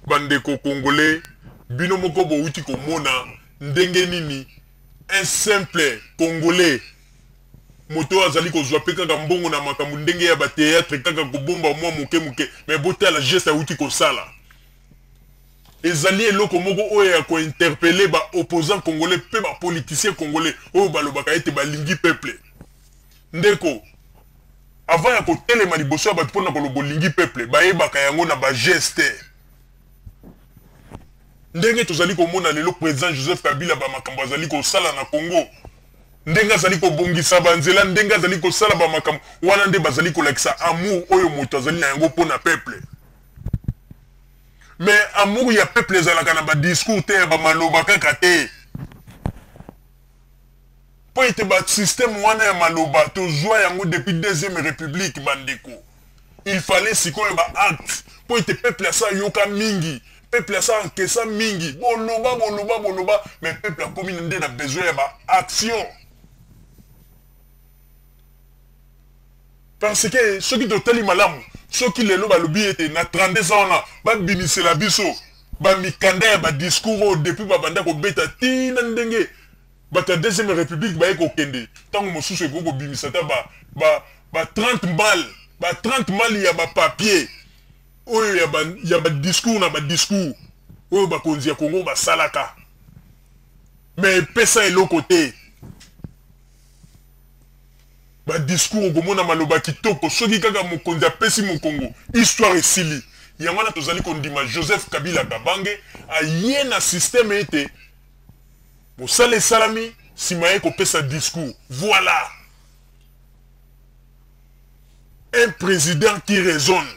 Bandeko congolais, bino moko bowuti komona ndenge nini un simple congolais, moto oyo azali kozwa pe kaka mbongo na makambo ndenge ya ba theatre, kaka kobomba mwa moke moke, mais botala geste awuti kosala. Ezali eloko moko oyo ya ko interpeller ba opposants congolais pe ba politiciens congolais oyo balobaka ete balingi peuple. Ndeko, avant ya kotelema liboso ya bato pona koloba olingi peuple, bayebaka yango na ba gestes. Ndenge tozali komona lelo president Joseph Kabila ba makambo azali kosala na Congo, ndenge azali kobongisa ba nzela, ndenge azali kosala ba makambo wana nde bazali kolakisa amour oyo moto azali na yango pona peuple. Mais amour ya peuple ezalaka na ba discours te, ya ba maloba kaka te. Mpo ete ba système wana ya maloba tozua yango depuis deuxième republique bandeko. Il fallait sikoyo ba actes mpo ete peuple asi ayoka mingi, peuple asi encaissa mingi. Boloba, boloba, boloba, mais peuple akomi nde na besoin ya ba actions. Parce que soki totali malamu, soki lelo balobi ete na 32 ans wana babimisela biso ba mikanda ya ba discours oyo depuis babanda kobeta ti na ndenge bato ya deuxième république baye kokende, ntango mosusu ekoki kobimisa ata ba 30 mbal, ba 30 mbal ya ba papier oyo ya ba discours na ba discours oyo bakonzi ya Congo basalaka, mais epesa eloko te. Ba discours okomona maloba kitoko, soki kaka mokonzi apesi mokongo, histoire esili. Yango wana tozali kondima Joseph Kabila Kabange aye na système ete mosala esalami, sima ye kopesa discours. Voilà un président qui raisonne.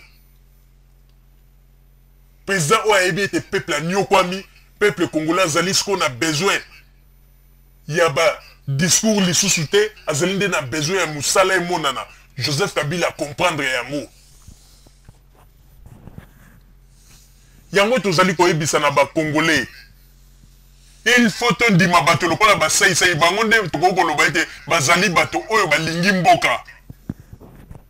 Président oyo ayebi ete peuple anyokwami, peuple congolais azali sikoyo na besoin ya ba discours lisusu te, azali nde na besoin ya mosala emonana. Joseph Kabila comprendre yango. Yango tozali koyebisa na ba Congolais, il faut tondima bato lokola basaisai bango nde tokoki koloba ete bazali bato oyo balingi mboka.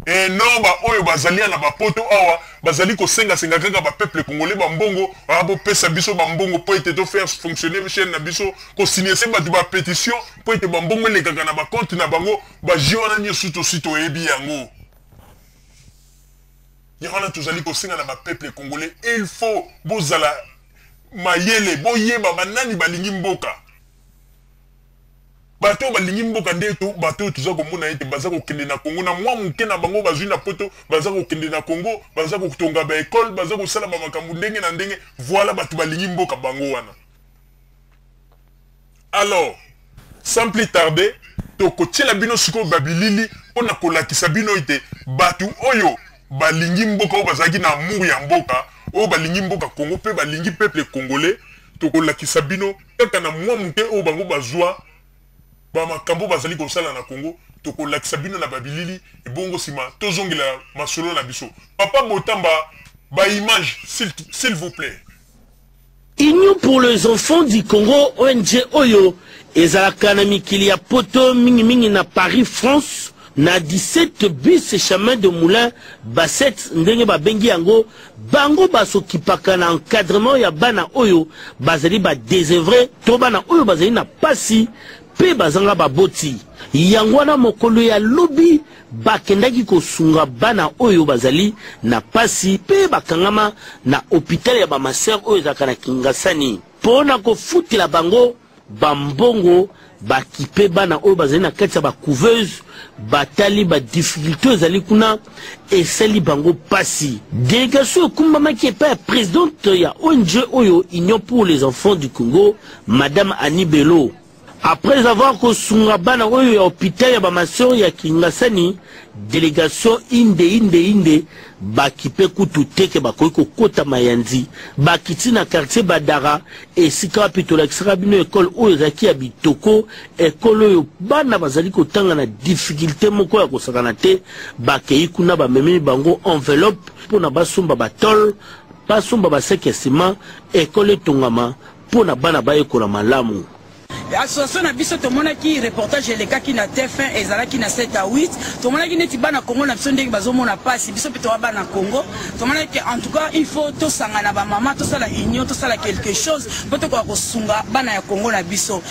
Et non ba oyo bazali na ba poto awa bazali kosenga-senga kaka ba peuple congolais ba mbongo, ah, bopesa biso ba mbongo po ete to faire fonctionner chaîne na biso, ko signer se bato ba pétition po ete ba mbongo elekaka na ba compte na bango, ba jeu wana nyonso tosi toyebi yango. Yango wana tozali kosenga na ba peuple congolais, il faut bozala mayele, boyeba banani balingi mboka. Bato oyo balingi mboka nde to bato oyo toza komona ete baza kokende na Congo na mwa moke na bango bazwi na poto, baza kokende na Congo, baza kotonga ba ekole, baza kosala ba makambo ndenge na ndenge. Voilà bato balingi mboka bango wana. Alors, sans plus tarder, tokotiela bino sikoyo ba bilili mpo na kolakisa bino ete bato oyo balingi mboka, oyo bazalaki na amour ya mboka, oyo balingi mboka Congo mpe balingi peuple congolais, tokolakisa bino kaka na mwa moke oyo bango bazwa ba makambo bazali kosala na Congo, tokolakisa bino na ba bilili, ebongo sima tozongela masolo na biso. Papa Botamba, ba images s'il vous plaît. Union pour les enfants du Congo, ONG oyo ezalaka na mikili ya poto mingimingi na Paris, France, na 17 bus chemin de Moulin Basset ndenge babengi yango, bango basokipaka na encadrement ya bana oyo bazali ba désœuvrés to bana oyo bazali na pasi pe bazanga baboti. Yango wana mokolo ya lobi bakendaki kosunga bana oyo bazali na pasi pe bakangama na hopital ya ba maseur oyo ezalaka na Kingasani po na kofutela bango ba mbongo. Bakipe bana oyo bazali na kati ya ba couveuse, batali ba difficultes oyo ezali kuna, esali bango pasi. Delegation ekumbamaki epai ya presidente ya ONG oyo Union pour les enfants du Congo, Madame Annie Bello. Après avoir kosunga bana oyo ya hopital ya ba maseur ya Kingasani, delegation inde inde inde bakipe kutu te ke bakoki kokota Mayanzi, bakiti na quartier Badara esika wapi tolakisaka bino ekole oyo ezalaki ya bitoko, ekole oyo bana bazali kotanga na difficulté moko ya kosakana te. Bakei kuna bamemeli bango enveloppe mpona basomba ba tôle, basomba ba sac ya ciment, ekole etongama mpo na bana bayekola malamu. Association na biso, tomonaki reportage elekaki na TF1, ezalaki na 7 à 8. Tomonaki neti bana Congo na biso ndenge bazomona pasi. Biso mpe towa bana Congo, tomonaki en tout cas il faut tosangana, bamama, tosala union, tosala quelque chose mpo tokoka kosunga bana ya Congo na biso.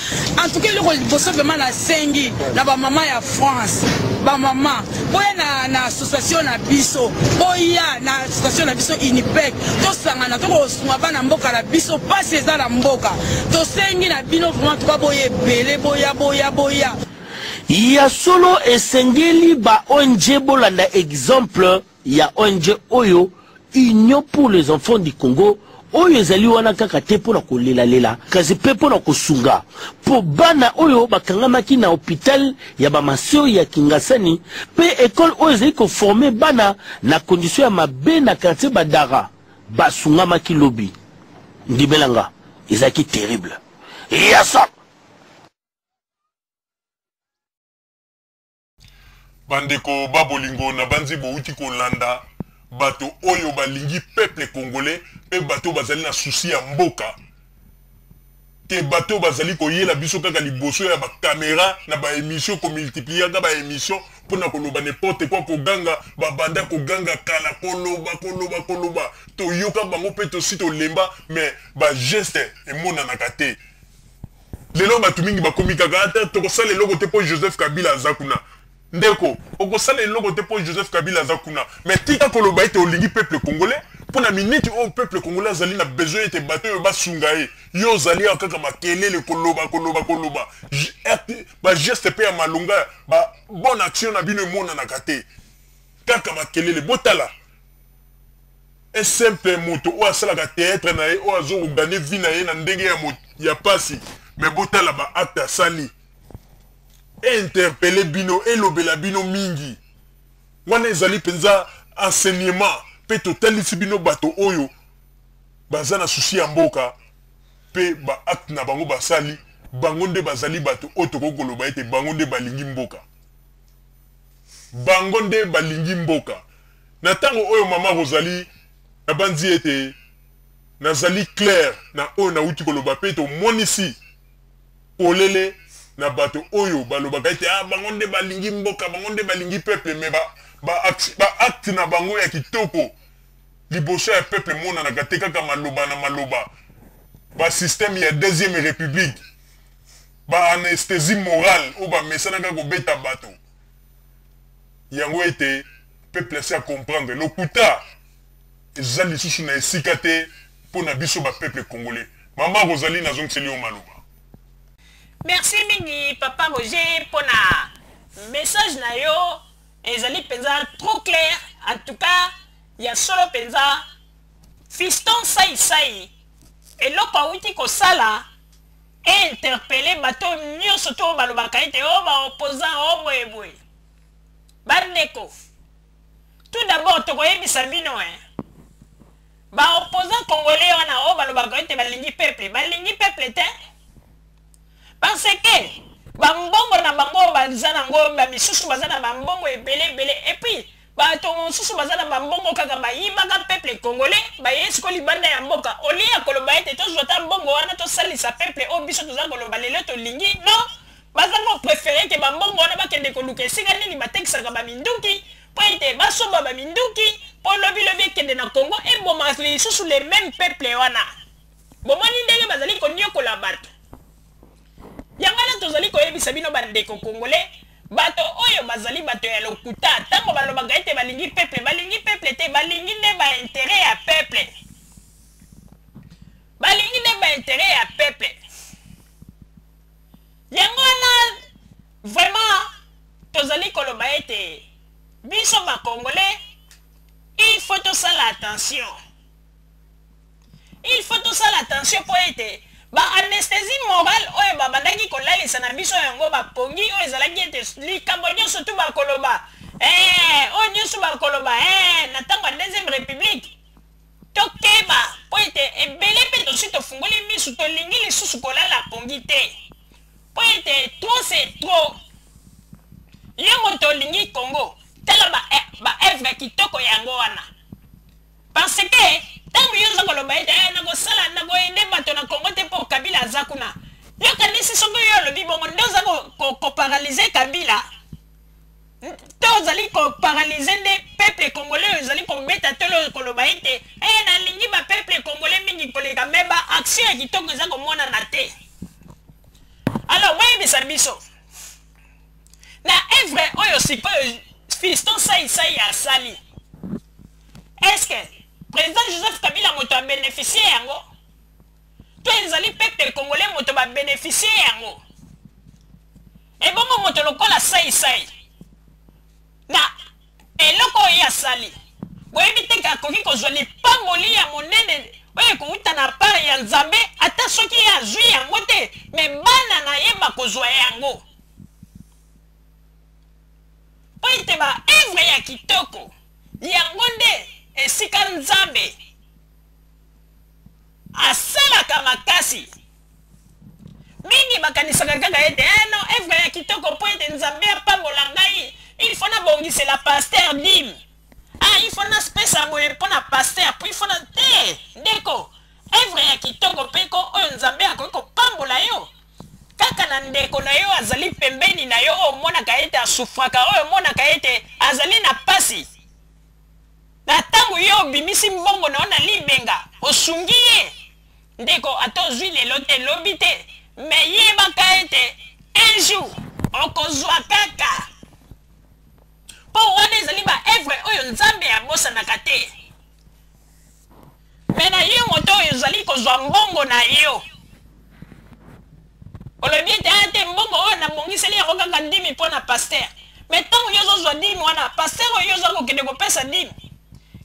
En tout cas, eloko liboso vraiment nasengi na bamama ya France, bamama boya na association na biso, boya na association na biso UNIPEC, tosangana, tokosunga bana mboka na biso. Pasi eza na mboka, tosengi na bino vraiment tuka boya ebele, boya, boya, boya. Ya solo, esengeli ba ONG bolanda exemple ya ONG oyo, Union pour les enfants du Congo, oyo ezali wana kaka te mpo na kolelalela, kasi mpe mpo na kosunga, mpo bana oyo bakangamaki na hôpital ya bamasio ya Kingasani mpe école oyo ezali koformer bana na condition ya mabe na quartier Badara basungamaki lobi. Ndimelanga, ezalaki terrible ya solo. Bandeko babolingo, na banzi bouti kolanda bato oyo balingi peuple congolais mpe bato bazali na souci ya mboka ke bato bazali koyela biso kaka liboso ya bacaméra na baémission, komultipliaka baémission mpona koloba n'importe quoi, koganga. Babanda koganga kala, koloba, koloba, koloba, toyoka bango mpe tosi tolemba, mais bageste emonanaka te. Lelo bato mingi bakomi kaka ata tokosala eloko te mpo Joseph Kabila aza kuna. Ndeko, okosala eloko te mpo Joseph Kabila aza kuna, mais tika koloba ete olingi peuple congolais, mpo na miniti oyo peuple congolais azali na besoin ete bato oyo basunga ye, yo ozali awa kaka makelele, koloba, koloba, koloba. Bageste mpe ya malonga, ba bonne action na bino emonanaka te, kaka makelele. Botala un simple moto oyo asalaka théâtre na ye, oyo azokogagner vie na ye na ndenge ya pasi, mais botala baacte asali, einterpeller bino, elobela bino mingi. Wana ezali mpenza enseignement, mpe totalisi bino bato oyo baza na souci ya mboka mpe baacte na bango basali. Bango nde bazali bato oyo tokoki koloba ete bango nde balingi mboka, bango nde balingi mboka na ntango oyo. Mama Rosalie, nabandi ete nazali clair na oyo nauti koloba, mpe tomonisi polele na bato oyo balobaka ete ah, bango nde balingi mboka, bango nde balingi peuple, mais baacte ba, ba na bango ya kitoko liboso ya peuple emonanaka te, kaka maloba na maloba. Basystème ya deuxième république, baanesthésie morale oyo bamesanaka kobeta bato yango, ete peuple asi acomprendre lokuta eza lisusu na esika te mpo na biso bapeuple congolais. Mama Rosalie, nazongiseli yo maloba. Merci mingi, papa Roger, mpona message na yo, ezali mpenza trop clair. En tout cas, ya solo mpenza, Fiston Saisai, eloko awuti kosala einterpeller bato nyonso to balobaka ete o baopposant o boyeboye. Bandeko, tout d'abord tokoyebisa bino e baopposant congolais wana oyo balobaka ete balingi peuple, balingi peuple te, parce que bambongo na bango baza nango, bamisusu baza na bambongo ebele ebele, et puis bato mosusu baza na bambongo kaka bayibaka peuple congolais. Baye siko libanda ya mboka, olie ya koloba ete tozwa ta mbongo wana tosalisa peuple oyo biso toza koloba lelo tolingi. Non, baza kopréférer ke bambongo wana bakende koluka esika nini batekisaka baminduki, mpo ete basomba baminduki, mpo lobilobi ekende na Congo, eboma lisusu le même peuple wana. Bomoni ndenge bazali koniokola bato. Yango wana tozali koyebisa bino, bandeko congolais, bato oyo bazali bato ya lokuta. Ntango balobaka ete balingi peuple, balingi peuple te, balingi nde baintérêt ya peuple, balingi nde baintérêt ya peuple. Yango wana vraiment tozali koloba ete biso bacongolais, il faut tosala attention, il faut tosala attention, mpo ete baanesthésie morale oyo babandaki kolalisa na biso yango, bapongi oyo ezalaki ete likambo nyonso tu bakoloba, oyo nyonso bakoloba na ntango ya deuxième république. Tokeba, mpo ete ebele mpe tosi tofungoli misu, tolingi lisusu kolala pongi te, mpo ete trop c'est trop. Yo moto olingi Congo, tala baœuvre ba kitoko yango wana, parce que ntango yo oza koloba ete nakosala, nakoaider bato na Congo te mpo Kabila aza kuna. Yo kanisi soki yo olobi bongo nde oza koparalyse Kabila to ozali koparalyse nde peuple congolais oyo ezali kobeta tolo koloba ete eh, nalingi ba peuple congolais mingi koleka, me ba action ya kitoko eza komonana te. Alors boyebisa biso na evre oyo sikoyo Fiston Saisai asali, est-ce que président Joseph Kabila moto abénéficie yango to ezali peuple congolais moto babénéficie yango? Ebongo moto lokola Saisai na eloko oyo asali, boyebi te akoki kozwa lipamboli ya monene oyo ekouta na part ya Nzambe? Ata soki ye azwi yango te, me bana na ye bakozwa yango, mpo ete baevre ya kitoko yango nde esika Nzambe asalaka makasi mingi. Bakanisaka kaka ete eh non, evre ya kitoko mpo ete Nzambe apambola ngai, il faut nabongisela pasteur dîme, ah, il faut napesa boye mpo na pasteur, po il faut na te. Ndeko, evre ya kitoko mpe ko oyo Nzambe akoki kopambola yo kaka na ndeko na yo azali pembeni na yo, oyo omonaka ete asufraka, oyo omonaka ete azali na pasi. Na ntango yo obimisi mbongo na yo na libenga, osungi ye, ndeko, ata ozwi lelo te, lobi te, me yebaka ete un jour okozwa kaka, mpo wana ezali baevre oyo Nzambe abosanaka te. Me na yo moto oyo ozali kozwa mbongo na yo, olobi ete aya te, mbongo oyo nabongiseli yango kaka dîme mpo na pasteur. Me ntango yo ozozwa dîme wana, pasteur oyo oza kokende kopesa dîme,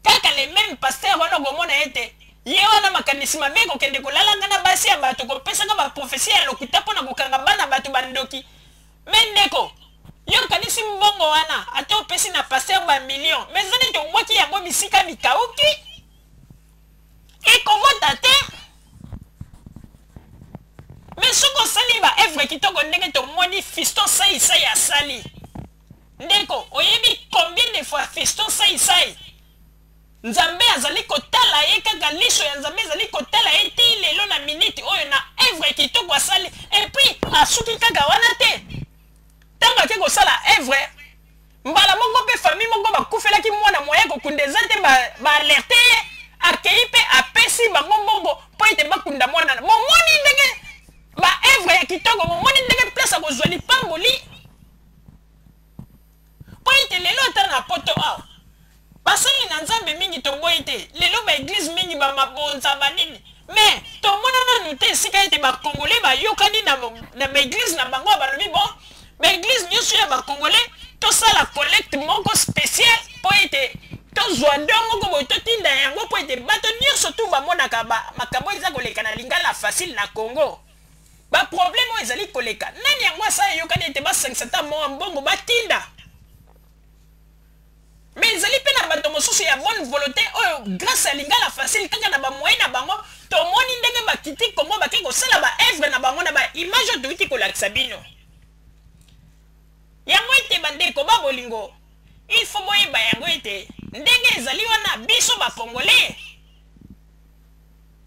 kaka le même pasteur wana, okomona ete ye wana makanisi mabe, kokende kolalanga na basi ya bato, kopesaka baprophétie ya lokuta mpo na kokanga bana bato bandoki. Me ndeko, yo okanisi mbongo wana, ata opesi na pasteur bamillion, me eza neti obwaki yango bisika bikauki, ekovota te. Me soki osali baevre kitoko ndenge tomoni Fiston Saisai asali, ndeko, oyebi combien de fois Fiston Saisai, Nzambe azali kotala ye kaka, liso ya Nzambe ezali kotala ye ti lelo na minute oyo na evre kitoko asali? Et puis asuki kaka wana te. Ntango ake kosala evre, mbala moko mpe famille moko bakufelaki mwana, moya kokunda eza te, baalerte ye, akei mpe apesi bango mbongo mpo ete bakunda mwana. Bomoni ndenge baevre ya kitoko, bomoni ndenge place akozwa lipamboli, mpo ete lelo ata na Poto awa basali na Nzambe mingi, toboyi te, lelo baeglize mingi, bamabonza, banini, me tomona nanu te esika ete bakongole bayokani na baeglize na bango, balobi: bon, baeglize nyonso ya bakongole tosala collecte moko spécial mpo ete tozwa don moko boye, totinda yango mpo ete bato nyonso tu bamonaka makambo eza koleka na Lingala Facile na Congo, baproblème oyo ezali koleka. Nani yango asala eyokani ete basangisa ata mwa mbongo batinda? Mais ezali mpe na bato mosusu ya bonne volonté oyo, grâce ya Lingala Facile, kaka na bamoyen na bango, tomoni ndenge bakiti Kongo, bake kosala baevre na bango na baimage oyo toyuti kolakisa bino yango. Ete bandeko ba bolingo, il faut boyeba yango ete ndenge ezali wana, biso bakongole,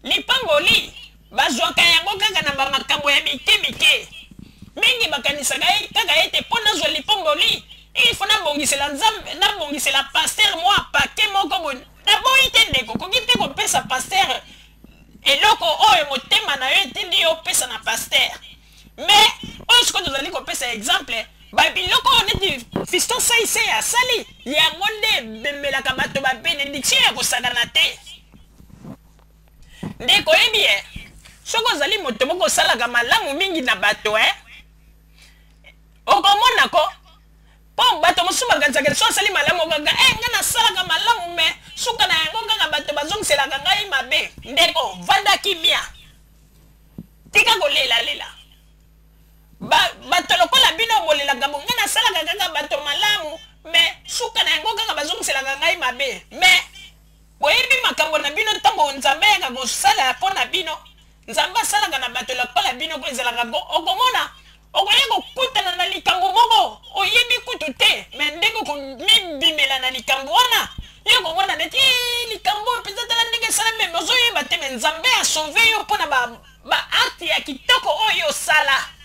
lipamboli bazwaka yango kaka na bamakambo ya mike mike. Mingi bakanisaka kaka ete mpo nazwa lipamboli, il faut nabongisela Nzambe, nabongisela pasteur mwa paquet moko boye. Naboyi te, ndeko, koki mpe kopesa pasteur eloko oyo motema na yo etindi yo opesa na pasteur. Mais oyo sikoyo tozali kopesa exemple, babiloko oyo neti Fiston Saisai asali, yango nde ememelaka bato babénédiction ya kosakana te. Ndeko, oyebi ye, soki ozali moto moko osalaka malamu mingi na bato, e okomona ko mpo bato mosusu bakanisaka so asali malamu kaka e ngai nasalaka malamu, me suka na yango kaka bato bazongiselaka ngai mabe. Ndeko, vanda kimia, tika kolelalela. Bato lokola bino bolelaka bo ngai nasalaka kaka bato malamu, me suka na yango kaka bazongiselaka ngai mabe. Me boyebi makambo na bino, ntango Nzambe ayaka kosala mpo na bino, Nzambe asalaka na bato lokola bino ko ezalaka ko okomona okoya kokutana na likambo moko oyebi kutu te, me ndenge okomibimela na likambo wana, yo komona neti likambo oyo mpenza, tala ndenge esalami, me ozoyeba te, me Nzambe asauve yo mpo na baacte ya kitoko oyo. yo osala.